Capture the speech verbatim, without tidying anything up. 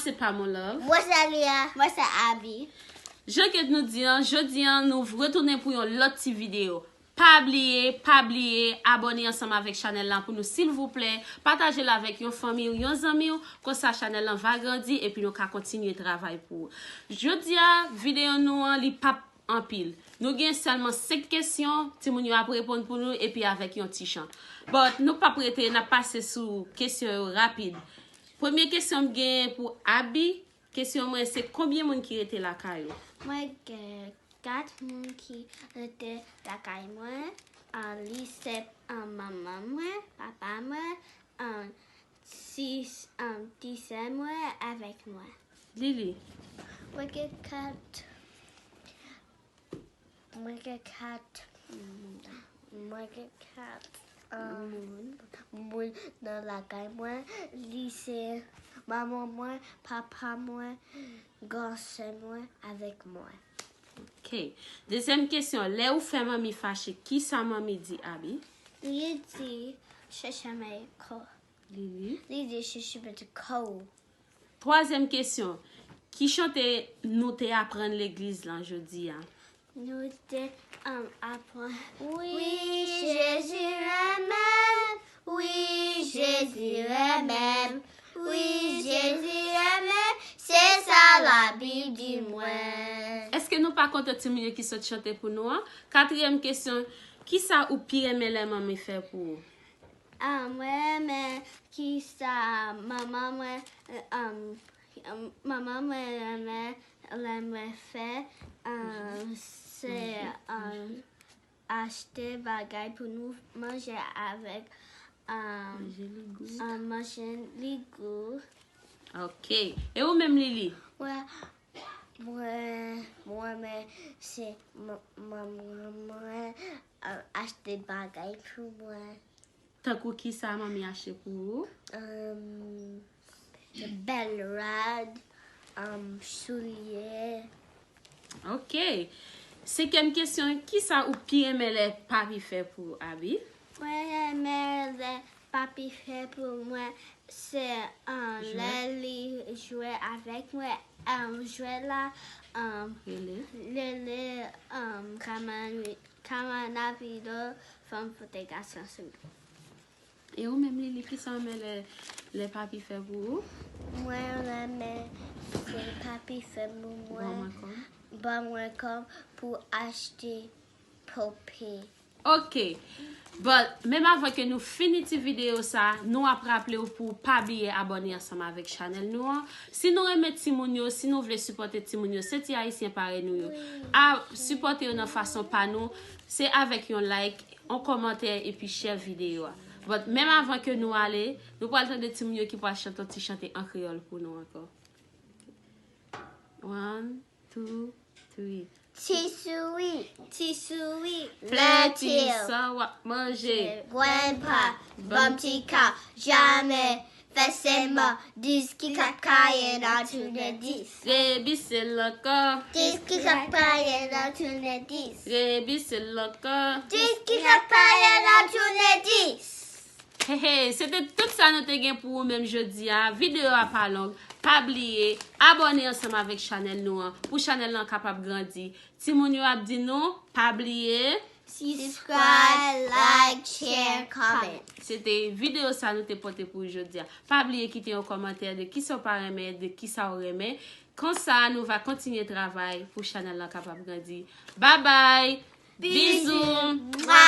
Se pa mon love. Mwen se Lia. Mwen se Abby. Jan ke nou di an, jodi an nou retounen pou yon lòt ti videyo. Pa bliye, pa bliye abòne ansanm avèk chanèl la pou nou silvouplè. Pataje l avèk yon fanmi w, yon zanmi w. Konsa chanèl lan va grandi epi nou ka kontinye travay pou ou. Jodi a videyo nou an li pap anpil. Nou gen sèlman senk kesyon, timoun yo ap reponn pou nou epi avèk yon ti chan. But nou pap rete, n ap pase sou kesyon yo rapid. Premye kesyon m gen pou Abby. Kesyon mwen se konbyen moun ki rete lakay ou? Mwen gen kat moun ki rete lakay mwen. An, li se an, manman mwen, papa mwen, an, sis, an, ti sè mwen avèk mwen. Lily. Mwen gen kat Mwen gen kat. Mwen gen kat. Moun nan lakay mwen, li se manman mwen, papa mwen, gran sè mwen avèk mwen. Ok. Dezyèm kesyon, lè ou fè manmi fache, kisa manmi di Abby? Li di, chèche mwen kò. Lily. Li di, chèche mwen kò. Twazyèm kesyon, ki chante nou te aprann legliz lan jodi a? Nou te um, aprann. Wi, Jezi renmen m. Wi, Jezi renmen m. Wi, Jezi renmen m. Se sa Labib di mwen. Èske nou pa kontan timoun yo ki sot chante pou nou an? Katriyèm kesyon, kisa ou pi renmen lè manmi fè pou ou? Ah, mwen renmen kisa manman mwen, um, manman mwen renmen lè mwen fè, um, se um, achte bagay pou nou manje avèk um, Manje li gou. Um, manje li gou. Ok. E ou menm Lily? Mwen, mwen, mwen renmen se manman mwen um, achte bagay pou mwen. Tankou kisa manmi achte pou ou? Um, bèl rad, um, soulye. Ok. Senkyèm kesyon, kisa ou pi renmen lè papi fè pou ou, Abby? Mwen renmen lè papi fè pou mwen se um, lè li jwe avèk mwen, um, jwe la, um, Rele. Lele, um, kaman, kaman navilo, fanm pote gason sou. E ou menm Lily, kisa ou renmen lè, lè papi fè pou ou? Mwen renmen se papi fè pou Ban mwen, mwen kòb. Ban mwen kòb pou achte pope. Ok. But menm avan ke nou fini ti videyo sa, nou ap raple w pou pa bliye abòne ansanm avèk chanèl nou an. Si nou renmen timoun yo, si nou vle sipòte timoun yo, se ti ayisyen parèy nou yo. A sipòte yo nan fason pa nou, se avèk yon like, yon kòmantè epi share videyo a. But menm avan ke nou ale, nou pral tande timoun yo ki pral chante yon ti chante an kreyòl pou nou ankò. One, two, three. Ti sourit, ti sourit, Plè ti sa w ap manje. Grandpa, ban m ti ka, jamè, fè seman, dis ki klak kaye nan tounen dis. Rebise l ankò. Dis ki klak kaye nan tounen dis. Rebise l ankò. Dis ki klak kaye nan tounen dis. Hey, hey, se te tout sa nou te gen pou ou menm jodi a. Videyo a pa long. Pa bliye, abòne ansanm avèk chanèl nou an pou chanèl lan kapab grandi. Timoun yo ap di nou, pa bliye. Subscribe, like, share, comment. Se te videyo sa nou te pote pou ou jodi a. Pa bliye kite yon kòmantè de kisa w pa renmen, de kisa w renmen. Konsa, nou va kontinye travay pou chanèl lan kapab grandi. Bye bye! Bizou! Mwa!